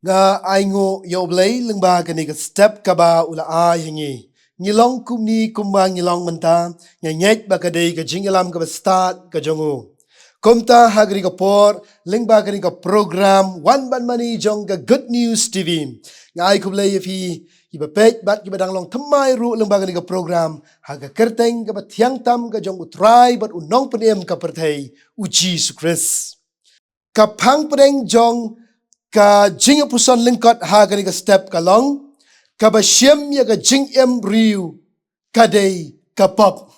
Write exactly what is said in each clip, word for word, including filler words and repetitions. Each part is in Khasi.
Nga ainguh ïa U Blei lyngba kane ka step kaba u la ai ha ngi. Ngi long kumne kumba ngi long mynta, nga ngeit ba ka dei ka jingïalam kaba stad ka jong u. Kumta ha kane ka por, lyngba kane ka program Wan Ban Mane jong ka Good News T V, nga ai khublei ïa phi kiba peit bad kiba dang long thymmai ruh lyngba kane ka program, ha ka kyrteng kaba thiang tam ka jong U Trai bad U Nongpynim ka pyrthei, U Jisu Khrist. Ka phang pdeng jong ka jingïapuson lyngkot ha kane ka step ka long, kaba shim ïa ka jingim briew ka dei ka pop.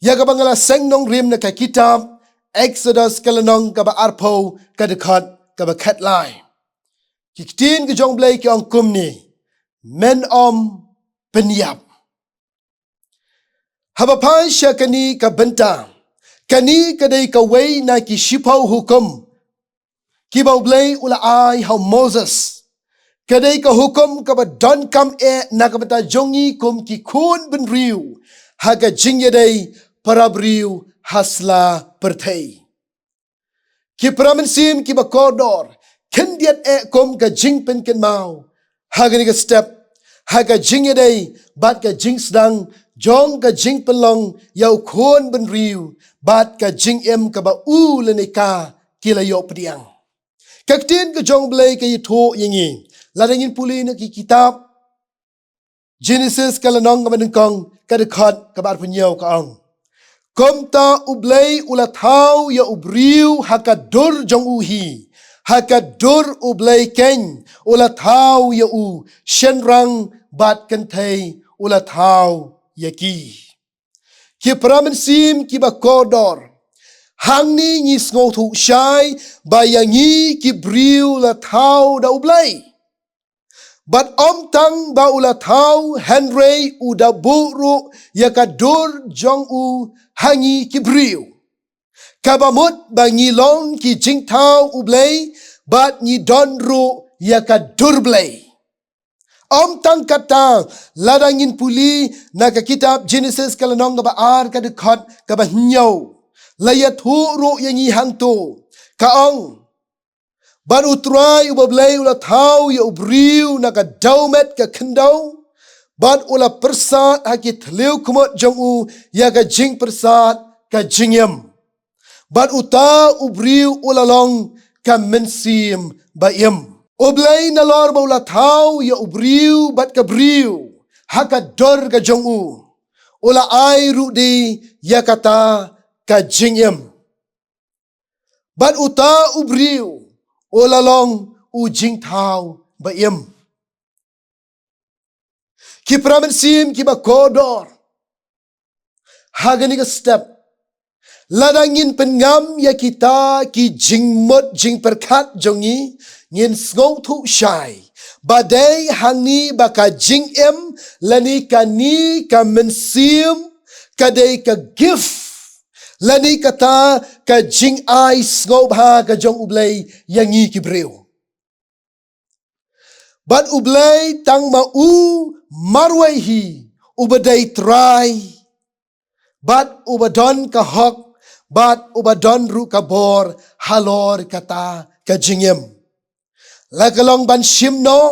Ïa kaba nga la seng nongrim na ka kitab Exodus ka lynnong kaba arphew, ka dkhot kaba khatlai. Ki ktien ka jong U Blei ki ong kumne: Men ym pynïap. Haba phai sha kane ka bynta, kane ka dei kawei na ki shiphew hukum kiba U Blei u la ai ha u Moses. Ka dei ka hukum kaba donkam eh na ka bynta jong ngi kum ki khun bynriew ha ka jingïadei para briew ha sla pyrthei. Ki para mynsiem kiba kordor, khyndiat eh kum ka jingpynkynmaw ha kane ka step, ha ka jingïadei bad ka jingsdang jong ka jingpynlong ïa u khun bynriew bad ka jingim kaba u lane ka ki la ïoh pdiang. Ka ktien ka jong U Blei ka ïathuh ïa ngi, lada ngin pule na ki kitab Genesis ka lynnong kaba nyngkong, ka dkhot kaba arphew hynñiew, ka ong: Kumta U Blei u la thaw ïa u briew ha ka dur jong u hi, ha ka dur U Blei keiñ u la thaw ïa u, shynrang bad kynthei u la thaw ïa ki. Ki para mynsiem kiba kordor, hangne ngi sngewthuh shai ba ïa ngi ki briew la thaw da U Blei. Bad ym tang ba u la thaw, hynrei u da buh ruh ïa ka dur jong u ha ngi ki briew, kaba mut ba ngi long ki jingthaw U Blei bad ngi don ruh ïa ka dur Blei. Ym tang kata, lada ngin pule na ka kitab Genesis ka lynnong kaba ar, ka dkhot kaba hynñiew, la ïathuh ruh ïa ngi hangto, ka ong: Bad U Trai U Blei u la thaw ïa u briew na ka dewmet ka khyndew, bad u la pyrsad ha ki thliew khmut jong u ïa ka jingpyrsad ka jingim. Bad uta u briew u la long ka mynsiem ba im. U Blei nalor ba u la thaw ïa u briew bad ka briew ha ka dur ka jong u, u la ai ruh de ïa kata ka jingim. Bad uta u briew u la long u jingthaw ba im. Ki para mynsiem kiba kordor, ha kane ka step, lada ngin pynngam ïa kita ki jingmut jingpyrkhat jong ngi, ngin sngewthuh shai ba dei hangne ba ka jingim lane kane ka mynsiem ka dei ka gift lane kata ka jingai sngewbha ka jong U Blei ïa ngi ki briew. Bad U Blei tang ma u marwei hi uba dei Trai, bad uba don ka hok, bad uba don ruh ka bor halor kata ka jingim. La ka long ban shim noh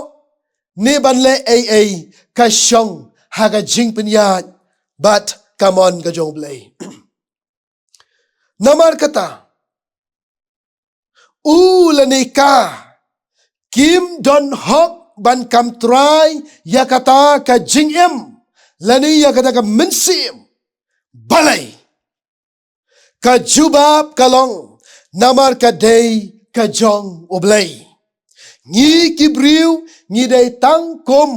ne ban leh ei ei, ka shong ha ka jingpynïaid bad ka mon ka jong U Blei. Namar kata, u lane ka kim don hok ban kam trai ïa kata ka jingim lane ïa kata ka mynsiem. Balei? Ka jubab ka long, namar ka dei ka jong U Blei. Ngi ki briew ngi dei tang kum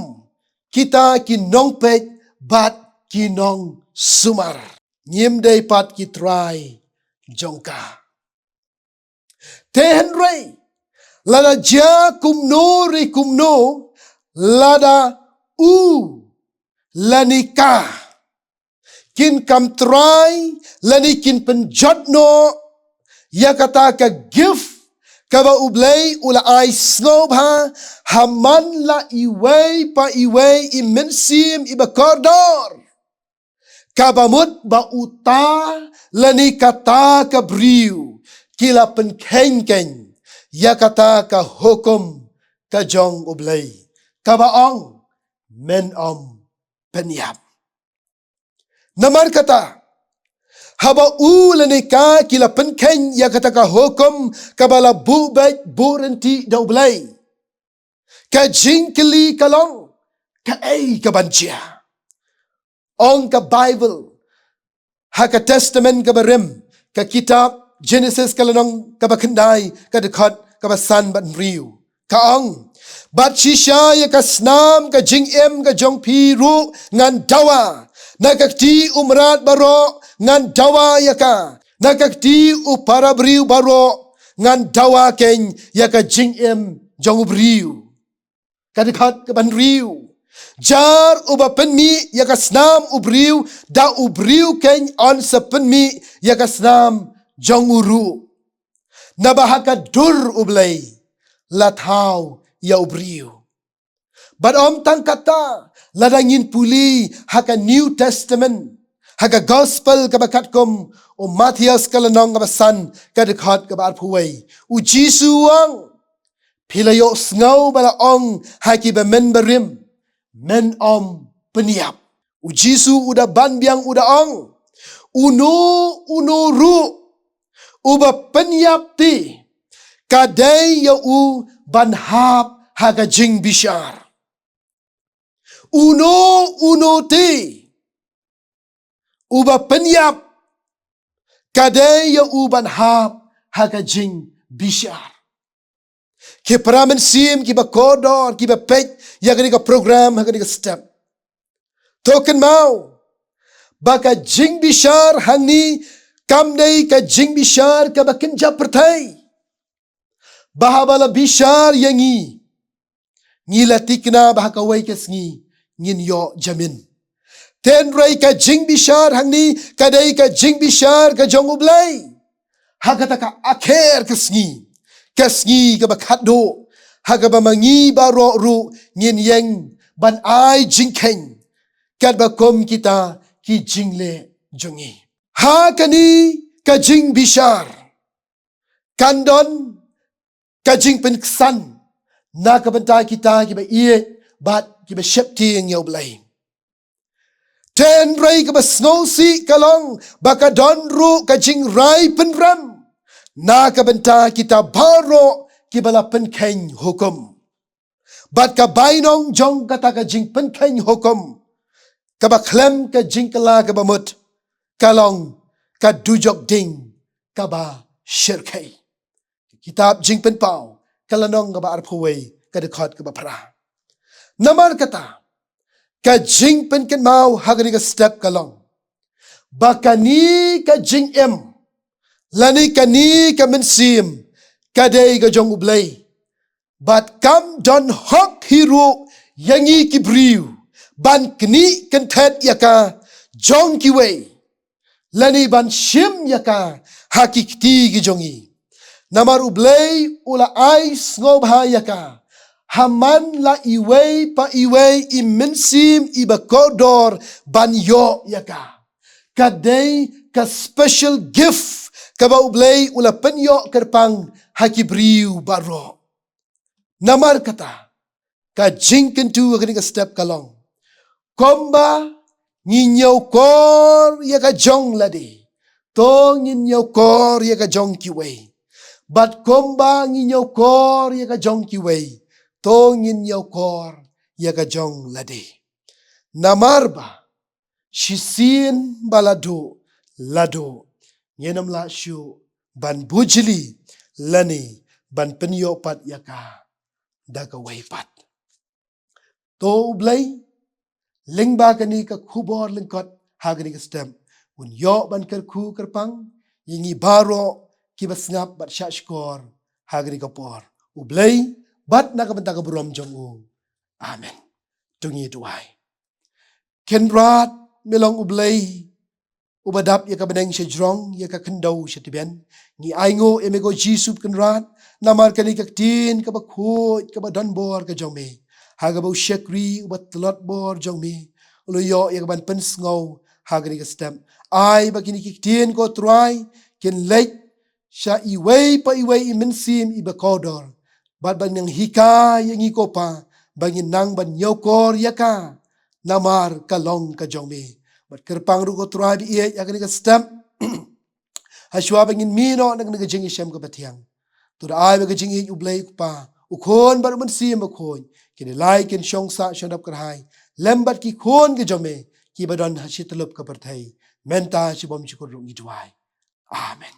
kita ki nongpeit bad ki nongsumar. Ngim dei pat ki trai jong ka. Te hynrei, lada jia kumno re kumno, lada u lane ka kin kam trai lane kin pynjot noh ïa kata ka gift kaba U Blei u la ai sngewbha ha man la iwei pa iwei i mynsiem iba kordor, kaba mut ba uta lane kata ka briew ki la pynkheiñ keiñ ïa kata ka hukum ka jong U Blei, kaba ong, men ym pynïap. Namar kata, haba u lane ka ki la pynkheiñ ïa kata ka hukum kaba la buh beit buh ryntih da U Blei, ka jingkylli ka long, kaei kaban jia? Ong ka Baibl ha ka Testament kaba rim, ka kitab Jenesis ka lynnong kaba khyndai, ka dkhot kaba san bad hynriew, ka ong, bad shisha ïa ka snam ka jingim ka jong phi ruh ngan dawa, na ka kti u mrad baroh ngan dawa ïa ka, na ka kti u para briew baroh ngan dawa keiñ ïa ka jingim jong u briew. Ka dkhot kaba hynriew, jar uba pynmih ïa ka snam u briew, da u briew keiñ yn sa pynmih ïa ka snam jong u ruh, naba ha ka dur U Blei la thaw ïa u briew. Bad ym tang kata, lada ngin pule ha ka New Testament, ha ka Gospel kaba katkum u Mathaios ka lynnong kaba san, ka dkhot kaba arphew wei, u Jisu u ong, phi la ïohsngew ba la ong ha kiba mynbarim, men ym pynïap. U Jisu u da ban biang u da ong, uno uno ruh uba pynïap te, ka dei ïa u ban hap ha ka jingbishar. Uno uno te uba pynïap, ka dei ïa u ban hap ha ka jingbishar. Ki para mynsiem kiba kordor, kiba peit ïa kane ka program ha kane ka step, to kynmaw ba ka jingbishar hangne kam dei ka jingbishar kaba kynja pyrthei, ba haba la bishar ïa ngi, ngi la thikna ba ha kawei ka sngi ngin ïoh jamin. Hynrei ka jingbishar hangne ka dei ka jingbishar ka jong U Blei ha kata ka akher ka sngi, ka sngi kaba khatduh, ha kaba ma ngi baroh ruh ngin ïeng ban ai jingkheiñ katba kum kita ki jingleh jong ngi. Ha kane ka jingbishar kan don ka jingpynksan na ka bynta kita kiba ïeit bad kiba sheptieng ïa U Blei. Hynrei kaba sngewsih ka long ba ka don ruh ka jingrai pynrem na ka bynta kita baroh kiba la pynkheiñ hukum. Bad ka bainong jong kata ka jingpynkheiñ hukum kaba khlem ka jingkylla kaba mut ka long ka dujok ding kaba shyrkhei. Kitab Jingpynpaw ka lynnong kaba arphew wei, ka dkhot kaba phra. Namar kata, ka jingpynkynmaw ha kane ka step ka long ba kane ka jingim lane kane ka mynsiem ka dei ka jong U Blei. Bad kam don hok hi ruh ïa ngi ki briew ban knieh kynthet ïa ka jong kiwei, lane ban shim ïa ka ha ki kti ki jong ngi. Namar U Blei u la ai sngewbha ïa ka ha man la iwei pa iwei i mynsiem iba kordor ban ïoh ïa ka. Ka dei ka special gift kaba U Blei u la pynïoh kyrpang ha ki briew baroh. Namar kata, ka jingkyntu ha kane ka step ka long, kumba ngi ñiewkor ïa ka jong lade, to ngin ñiewkor ïa ka jong kiwei. Bad kumba ngi ñiewkor ïa ka jong kiwei, to ngin ñiewkor ïa ka jong lade. Namar ba shisien ba la duh, la duh, ngin ym lah shuh ban bujli lane ban pynïoh pat ïa ka da kawei pat. To U Blei, lyngba kane ka khubor lyngkot ha kane ka step, un ïoh ban kyrkhu kyrpang ïa ngi baroh kiba sngap bad shahshkor ha kane ka por. U Blei bad na ka bynta ka burom jong u. Amen. To ngin duwai. Kynrad, me long U Blei uba dap ïa ka bneng shajrong, ïa ka khyndew shatbian. Ngi ainguh ïa me ko Jisu Kynrad namar kane ka ktien kaba khuid kaba donbor ka jong me, ha kaba u shakri uba tlot bor jong me u la ïoh ïa ka ban pynsngew ha kane ka step. Ai ba kine ki ktien ko Trai kin leit sha iwei pa iwei i mynsiem iba kordor, bad ban nang hikai ïa ngi ko Pa ba ngin nang ban ñiewkor ïa ka, namar ka long ka jong me. Bad kyrpang ruh ko Trai ba ïeit ïa kane ka step, hashwa ba ngin mih noh na kane ka jingïashem kaba thiang, to da ai ba ka jingïeit U Blei U Kpa, U Khun bad U Mynsiem Bakhuid kin ïalai kin shong sah shong dap kyrhai lem bad ki khun ka jong me kiba don ha shi tyllup ka pyrthei, mynta shibun shikut ruh ngi duwai. Amen.